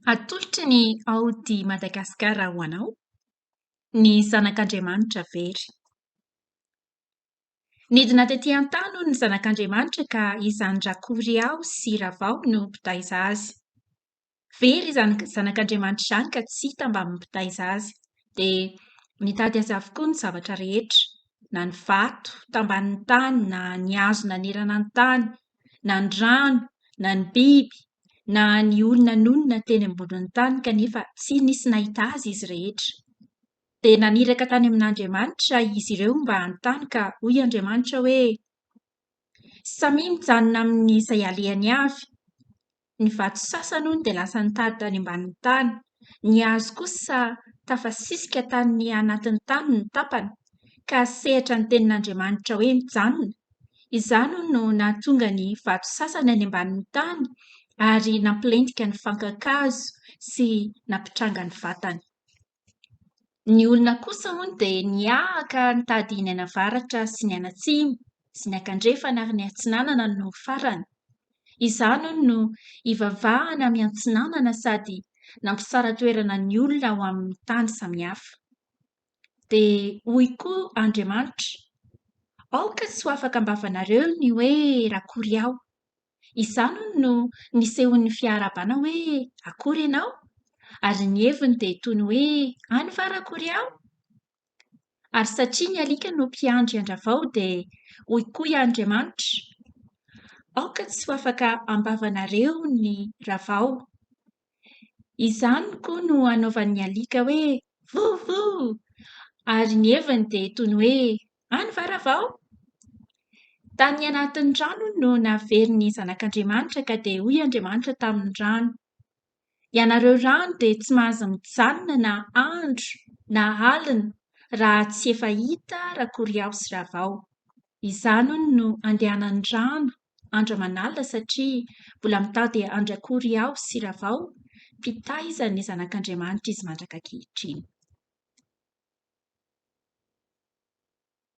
Atolotry ny Aody Madagasikara ho anao ny Zanak'Andriamanitra very. Nidina tetỳ an-tany hono ny Zanak'Andriamanitra ka izany Rakoriaho sy Ravao no mpitaiza azy. Very izany Zanak'Andriamanitra izany ka tsy hita mbamin'ny mpitaiza azy. Dia nitady azy avokoa ny zavatra rehetra, na ny vato tambanin'ny tany, na ny hazo nanerana ny tany, na ny rano, na ny biby, na ny olona nonina teny ambonin'ny tany kanefa tsy nisy nahita azy izy rehetra. Dia naniraka tany amin'Andriamanitra izy ireo mba hanontany ka hoy Andriamanitra hoe, Samia mijanona amin'izay alehany avy. Ny vato sasany hono dia lasa nitady tany ambanin'ny tany. Ny hazo kosa tafasisika tany anatin'ny tany ny tapany, ka sehatra ny tenin'Andriamanitra hoe mijanona. Izany hono no nahatonga ny vato sasany any ambanin'ny tany ary nampilentika ny fankan-kazo sy nampitranga ny vatany. Ny olona kosa hono dia nihahaka nitady nianavaratra sy nianatsimo sy niankandrefana ary niatsinanana no farany. Izany hono no ivavahana miantsinanana sady nampisara-toerana ny olona ho amin'ny tany samihafa. Dia hoy koa Andriamanitra, Aoka tsy ho afaka am-bavanareo ny hoe Rakory aho. Izany hono no nisehoan'ny fiarahabana hoe Akory ianao? Ary ny heviny dia toy ny hoe Any va Rakory aho? Ary satria ny alika no mpiandry an-dRavao dia hoy koa i Andriamanitra, Aoka tsy ho afaka am-bavanareo ny Ravao. Izany koa no anaovan'ny alika hoe Vovo! Ary ny heviny dia toy ny hoe Any va Ravao? Tany anatin'ny rano no naverin'ny Zanak'Andriamanitra ka dia hoy Andriamanitra tamin'ny rano, Ianareo rano dia tsy mahazo mijanona na andro na alina raha tsy efa hita Rakoriaho sy Ravao. Izany hono no andehanan'ny rano andro aman'alina satria mbola mitady an-dRakoriaho sy Ravao mpitaiza ny Zanak'Andriamanitra izy mandrak'ankehitriny.